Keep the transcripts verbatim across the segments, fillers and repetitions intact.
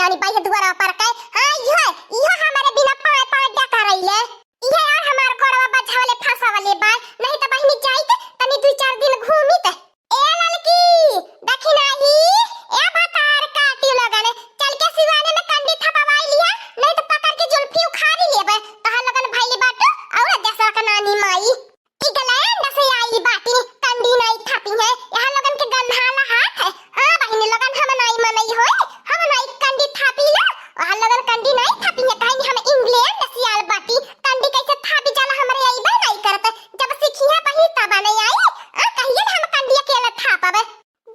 तनी बाई दुआरा पर के, हाँ, इहो, इहो हमरे बिना पाए पाए डका रहिले। इहे यार हमार गोड़वा बझावले फंसावले बा, नहीं त बहिनी जाइत, तनी दुई चार दिन घूमित। ए ललकी, देखी नाही, ए भतार काटी लोगन, चल के सिवाने में कंडी थपवाई लिहा, नहीं त पकड़ के जुल्फी उखाड़ी लेबे। तोहार लोगन भइली बाटू और देशवा के नानी माई। इंग्लैंड से आई बाटी, कंडी नाई थापी है, यहाँ लोगन के गंधाला हाथ है। हाँ बहिनी लोगन, हम नाई मनई होई, हम नाई कंडी थापी ला, वहाँ लोगन कंडी नाई थापी है, कहीं हम इंग्लैंड से आल बाटी, कंडी कैसे थापी जाला हमरे अइबे नाई करत, जब सीखी है बहिनी तब नहीं आई, आ कहिए हम कंडी अकेले थापबे।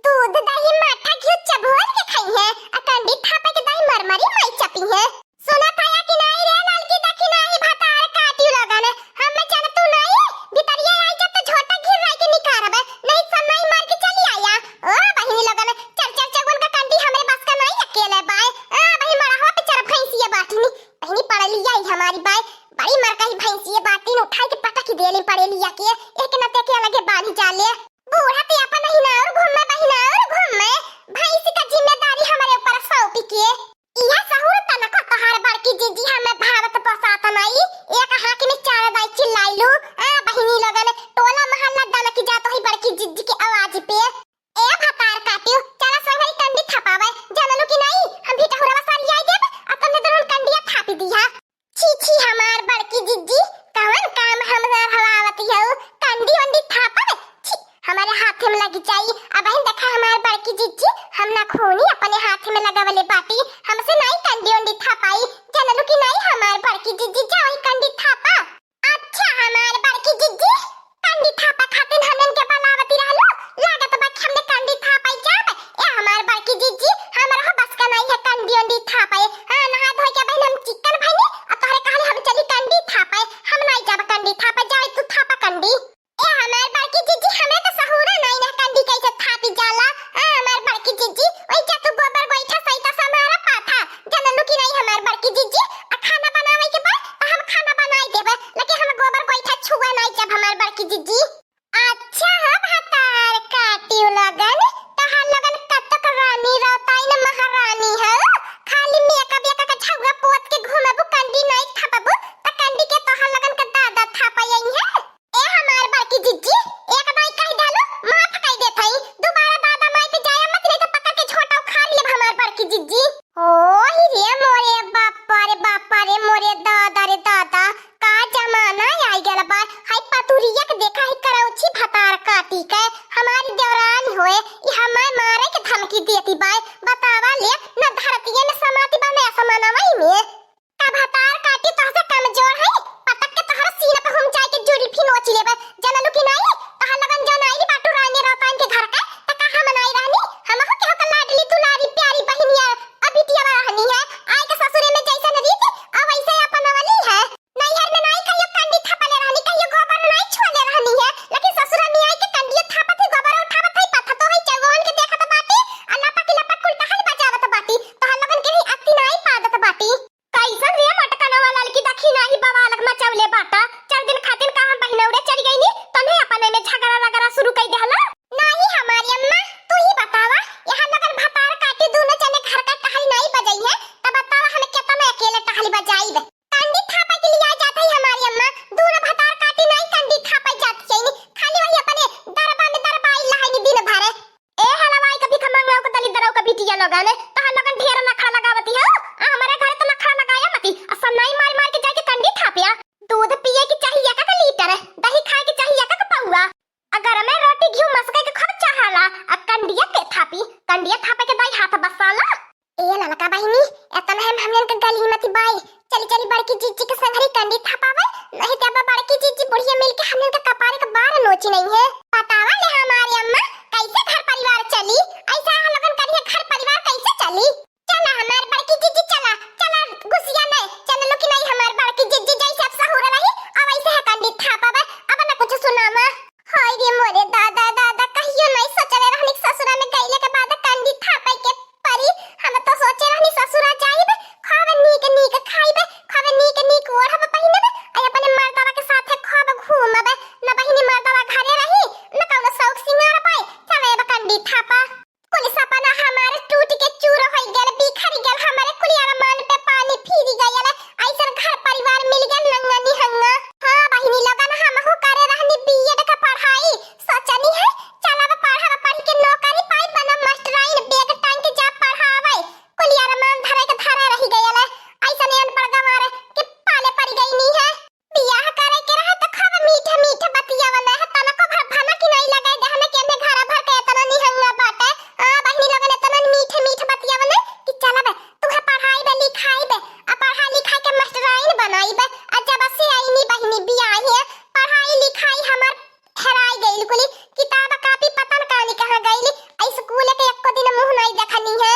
दूध दही माठा घिउ चबोल के खइहे, आ कंडी थापे के दाई मरमरी माई चपिहे। सुनत हया कि नाई रे ललकी, देखी नाही भतार काटी लोगन, हम जानतू नाई, भितरिया आई जब तो झोटा घिर रही के निकारबे, नहीं सब नाई मार के चली आया। ओ बहिनी लोगन, चार चार चौगुन का कंडी हमरे बस का नाई अकेले बाय। आ बहिनी मड़हवा पे चर भैंसिया बाटिनी, बहिनी पड़ेलिया ही हमारी बाय, बड़ी मर कही भैंसिया बाटिन उठाई के पटक ही देली पड़ेलिया के, एक न ते के अलगे बानी जाले। बूढ़ा ते अपन हिनाउर घूमे, बहिनाउर घूमे, भैंस का जिम्मेदारी हमरे ऊपर सौंपी के। इहे सहूर तनको तोहार बड़की जिज्जी हमें भावत पोसात नाई, एक हाथ में चार दाई चिल्लाइलू, आ बहिनी लोगन, टोला मोहल्ला दनकी जात होई बड़की जिज्जी के आवाज पे। ए भतार काटियो, चला संगरी कंडी थपावे, जानलू कि नाई, हम भी टहुरवा सरियाई देब, आ तन्ने दुनू कंडिया थापी दिहा। छी, छी, हमार बड़की जिज्जी, कवन काम हमरा हवावती हऊ? कंडी उंडी थापब? छी, हमारे हाथे में लगी जाई। अबहिन देखा हमार बड़की जिज्जी, हम ना खूनी अपने हाथे में लगावले बाटी, हमसे नाई कंडी उंडी थापाई। जानलू कि नाई हमार बड़की जिज्जी, जाओ ही कंडी थापा। अच्छा, हमार बड़की जिज्जी, कंडी थापा खातिर हमन के बलावती रहलू, लागत बा कि हमने कंडी थापाई जाब। ए हमार बड़की जिज्जी, हमरा हो बस का नाई है कंडी उंडी थापाई। हाँ, नहा धोई के बहिन हम चिक्कन भइनी, आ तोहरे कहले हम चली कंडी थापाई। हम नाई जाब कंडी थापाई, जाओ तू थापा कंडी। ए हमार बड़की जिज्जी, हमरे तो सहूरा नाई ना कंडी कैसे थापी जाला। हाँ, हमार बड़की जिज्जी, ओई जा तू गोबर गोइठा सहिता समारा पाथा। जानलू कि नाई हमार बड़की जिज्जी, आ खाना बनावे के बा, त हम खाना बनाई देबे, लेकिन हम गोबर गोइठा छुआ नाई जब हमार बड़की जिज्जी। अच्छा हो भतार काटियो लोगन, तोहार लोगन कतक रानी रहताई न महारानी हो, खाली मेकअप एक के छौरा पोत के घूमबू, कंडी नाई थपबू, त कंडी के तोहार लोगन के दादा थपयई है। ए हमार बड़की जिज्जी, एक दाई कह डालू, माफ कह देत हई, दोबारा दादा माई पे जाया मत, नहीं तो पकड़ के झोटा उखाड़ लेब हमार बड़की जिज्जी। ओही रे मोरे बापा रे बापा रे, मोरे दादा रे दादा, का जमाना आई गल बा। हाय पतुरिया के देखा ही करौछी भतार काटी के, हमारी देवरानी होए, ई हमार मारे के धमकी देती बाय। बतावा ले, न धरतिये में समाती बा, न आसमानवा में। का भतार काटी तोहसे कमजोर है, पटक के तोहरा सीना पे हम जाए के जुल्फी नोच लेबे, जानलू कि नाई? तोहर लगन जौन आइल बाटू रानी रौताइन के घर का, त का हम नाई रहनी? हमहू केहू के लाडली दुलारी प्यारी बहिनिया अ बिटिया रहनी है। आए के ससुरे में जैसन रीत, अब वैसे अपनवली है। नैहर में नाई कहियो कंडी थपले रहनी, कहियो गोबर नाई छुअले रहनी है, लेकिन ससुरा में आई के कंडियो थापत है, गोबर उठावत है, पत्थर तो है, चौवन के देखत बाटी, आ लपक लपक कुल टहल बजावत बाटी। तोहर लगन के भी अत्ती नाई पादत बाटी। कैसन रे मटकनवा ललकी, देखी नाही बवाल मचवले बाटा। चार दिन खातिर का हम बहिनौरे चली गईनी, तन्हे अपने में झगड़ा रगड़ा शुरू कई देहला। नाही हमारी अम्मा, तू ही बतावा, यहाँ लगन भतार काटी दोनों जने घर का टहली नाही बजाई है, तब बतावा हमें केतना अकेले टहली बजाई दे। कंडी थापा के लिए आ जात है हमारी अम्मा, दोनों भतार काटी नाही कंडी थापा जात है, खाली वही अपने दरबा में दरबाई लहनी दिन भर। ए हलवाई का भिखमंगवा का दलिद्दरवा का बिटिया लोगन, तोहर लोगन ढेर नखरा लगावती हो। आ हमरे घरे तो नखरा लगाया मती। आ सन्नाई मार मार के जाके कंडी थापिया। दूध पिए के चाहिए का लीटर, दही खाए के चाहिए का पौवा। अगर मैं रोटी घी मसके के खूब चाहाला, आ कंडिया के थापी, कंडिया थापे के दाई हाथ बसाला। ए ललका बहिनी, एतना हम हमन के गली मती बाई। चली चली बड़की जिज्जी के संगरी कंडी थपावे, नहीं तो अब बड़की जिज्जी बुढ़िया मिल के हमन के कपारे के बार नोची नहीं है। बतावा ले हमारी अम्मा, कैसे घर परिवार चली? ऐसा हम लोगन करिए घर परिवार कैसे चली? चला हमार बड़की जिज्जी चला, चला गुसिया नहीं, चल लो कि नहीं हमार बड़की जिज्जी जैसे अब सहूर रही, अब ऐसे है कंडी थपावे, अब न कुछ सुनावा। हाय रे मोरे दादा, दादा, कहियो नहीं सोचले रहनी ससुरा में गईले के बाद कंडी थापे के परी। हम तो सोचे रहनी ससुरा जाइब, खावे नीक नीक खाइब, खावे नीक नीक ओढ़ब पहिनब, आ अपने मर्दवा के साथे खूब घूमब। न बहिनी मर्दवा घरे रही, न कौनो शौक सिंगार पाए, चले अब कंडी थापा। कुल सपना हमार टूट के चूर होई गल, बिखर गल हमारे कुल आइब, आ जब से आईनी बहिनी बियाही, पढ़ाई लिखाई हमार हेराई गइल कुली, किताब कापी पता न कानी कहाँ गइल, आ स्कूल के एको दिन मुँह नाई देखनी है।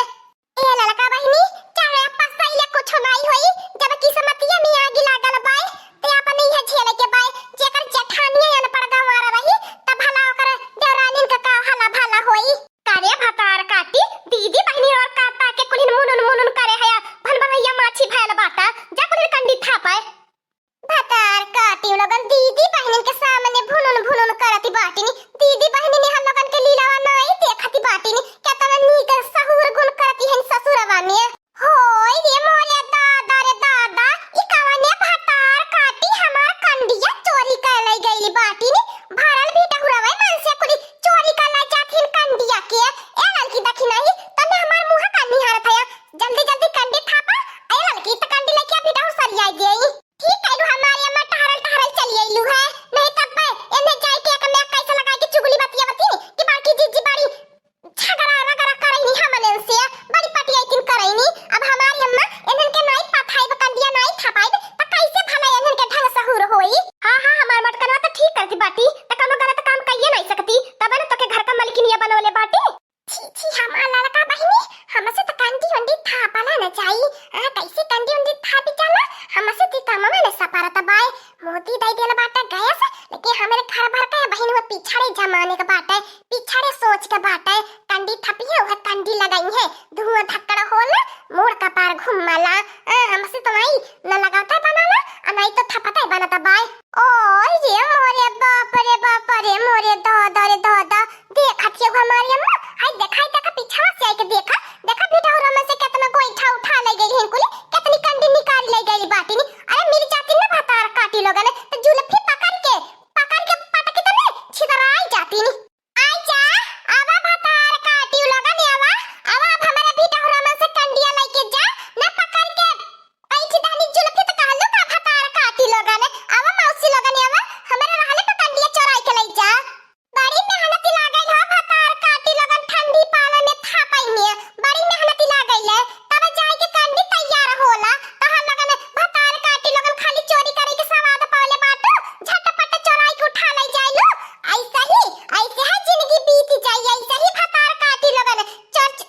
ए ललका बहिनी, चाहे पसैले कुछ नाई होई, जब किस्मतिया में आगी लागल बाय, ते अपन इहे झेले के बाय, जेकर जेठानिया अनपढ़ गंवार रही, त भला ओकर देवरानिन के का हला भला होई। करे भतार काटी, दीदी बहिनी और काटा के कुलिन मुनुन मुनुन करे हया, भन भन भैया माछी भयल बाटा, जा कुलिन कंडी थापे। भतार काटी लोगन दीदी बहिनी के सामने भुनुन भुनुन करती बाटिनी, दीदी बहिनी ने हम लोगन के लीलावा नाई देखती बाटिनी, केतना नीक सहूर गुन करती हैं ससुरवा में। होय रे मोरे दादा रे दादा, ई कवने भतार काटी हमार कंडिया चोरी कर लई गइली बाटिनी, भरल भी डहुरवे मन से कुली चोरी कर लाई जात हिन कंडिया के। ए ललकी देखी नहीं, तने हमार मुँह का निहारत हया, जल्दी जल्दी कंडी थापा, ए ललकी त कंडी लेके अभी डहुर सरियाई गई। ठीक कइलू हमारी अम्मा, टहरल टहरल चली अइलू है, नहीं तब पे एने जाए के एक में कैसे लगाए के चुगली बतिया बती कि बड़की जीजी बड़ी झगड़ा रगड़ा करही हमने से, बड़ी पटियाई करही। अब हमारी अम्मा एनन के नाई पठाइब, कंडिया नाई थपाइब, त कैसे भला एनन के ढंग सहूर होई? हाँ, हाँ, हमार मटकनवा त ठीक करती बाटी, त कौनो गलत काम कइये नाई सकती, तब न तोके घर का मलकिनिया बनवले बाटी। छी, छी, हमार ललका बहिनी, हमसे त कंडी उंडी थापला न जाई। आ, कैसे कंडी उंडी थापी चला? हमसे ती कमवा न सपरत बाय। मोदी दई देल बाटे गैस, लेकिन हमरे घर भर के बहिन हुआ पिछड़े जमाने के बाटे, पिछड़े सोच के बाटे। कंडी थपी है, वह कंडी लगाई है, धुआं धक्कड़ होला, मूड़ कपार घुमला। आ, हमसे तो नाई न लगावता बनाला, आ नाई तो थपता बनत बाय। ओ ये मोरे बाप रे बाप रे, मोरे दादा रे दादा, देखत हियौ हमारी अम्मा, हाय देखा, हाय देखा, पीछवा से आइके देखा, देखा भिटहुरा में से केतना गोइठा उठा ले गई हिन कुली, केतनी कंडी निकाल ले गई बाटिनी। अरे मिल जाती ना भतार काटी लोगन, त जुल्फी पकड़ के, पकड़ के पटकी त ने छितराई जाती नी। आई जा, आवा भतार काटी लोगन, आवा, आवा अब हमारे भिटहुरा में से कंडिया लेके जा, ना पकड़ के बैठी दानी जुल्फी त कहलू का भतार काटी लोगन, आवा मौसी लोगन, आवा, हमारे रहले पर कंडिया चोराई के ले जा। बड़ी मेहनती लागल हो भतार काटी लोगन ठंडी पाला में थापई में, बड़ी मेहनती लागल है। तब जाए के कंडी तैयार होला, तहार लोगन भतार काटी लोगन खाली चोरी करे के सवाद पावले बाटू, झटपट चोराई के उठा ले जाइलू। ऐसे ही, ऐसे है जिंदगी बीत जाई, ऐसे ही भतार काटी लोगन चोर,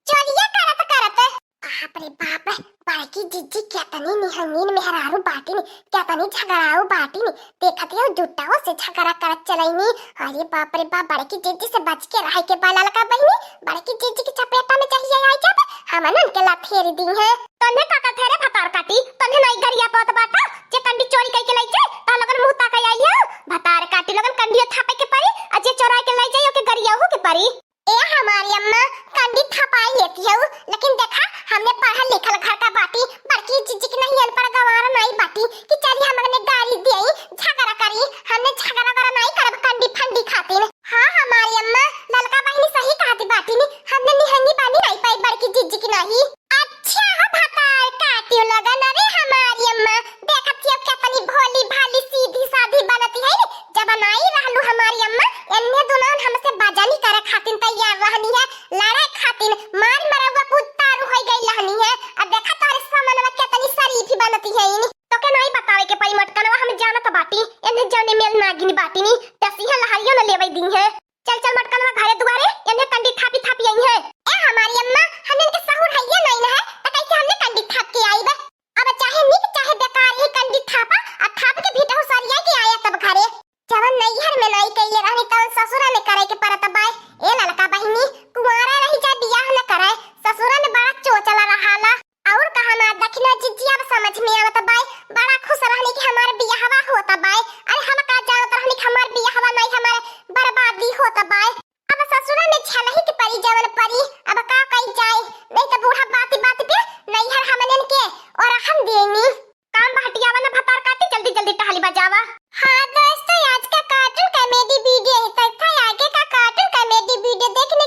चोरिया करत करत। बाप रे बाप, बड़की जिज्जी केतनी निहंगीन मेहरारू बाटिन, केतनी झगड़ाऊ बाटिन। देखत हो जुट्टाओ से झगड़ा करत चलैनी। अरे बाप रे बाप, बड़की जिज्जी से बच के रहे के बा ललका बहिनी, बड़की जिज्जी के चपेटा में चाहिए आई जब हमन उनके लथेर दी है। तन्हे का कथे रे भतार काटी, तन्हे नाई गरिया पावत बाटा, जे कंडी चोरी कइके लई जाए, ता लोगन मुंह ताका आई है। भतार काटी लोगन कंडियो थापे के परी, आ जे चोरा के लई जाए ओके गरियाहू के परी। ए हमारी अम्मा, कंडी थपाई लेती हऊ, लेकिन देखा, हमने पढ़ल लिखल घर का बाटी, बड़की जिज्जी की नहीं अनपढ़ गंवार नाई बाटी कि चली हमने गारी देई, झगड़ा करी, हमने झगड़ा वगड़ा नाई करब कंडी फंडी खातिर। हाँ हमारी अम्मा, ललका बहिनी सही कहती बाटी नी, हमने निहंगी बानी नाई पाई बड़की जिज्जी की नहीं। अच्छा हो भतार काटियो लगन, अरे हमारी अम्मा, देखत हियो केतनी भोली भाली सीधी साधी बनती है नी, जब नाई रहलू हमारी अम्मा, एन्ने दुनान हमसे बजनी करे खातिन तैयार रहनी है, लड़े खातिन, मार मरवा पुत्तारू होई गई रहनी है। अब देखा तोहरे समनवा केतनी शरीफ बनती है इनी। तोके नाई बतावे के पड़ी मटकनवा, हम जानत बाटी, एन्ने जौने मेल नागिन बाटी नी, दसिया लहरियो न लेवे दी है। चल चल मटकनवा घरे दुआरे, एन्ने कंडी थापी थापी आई है। ए हमारी अम्मा, हमन के सहूर हइये नाई न है, त कैसे हमने कंडी थाप के आईब? अब चाहे निक चाहे बेकार ही कंडी थापा, आ थाप के भीतहु सरिया के आया तब घरे। जवन नैहर में नाई कइले रहनी, तवन ससुरा में करे के परत बाय। ए ललका बहिनी, कुंवारा रही चाहे बियाह न कराए, ससुरा में बड़ा चोचला रहाला। और का हमार दखिना जिज्जी अब समझ में आवत बाय, बड़ा खुश रहनी कि हमार बियाहवा होत बाय। अरे हम का जानत रहनी कि हमार बियाहवा नाई, हमार बर्बादी होत बाय। अब ससुरा में झलही के परी जवन परी, अब का कइल जाए, नहीं तो बूढ़ा बाती बाती पे नैहर हमनन के और हम देनी। काम बहटियावा न भतार काटी, जल्दी जल्दी टहली बजावा। हाँ दोस्तों, आज का cartoon comedy video यहीं तक था। आगे का cartoon comedy video देखने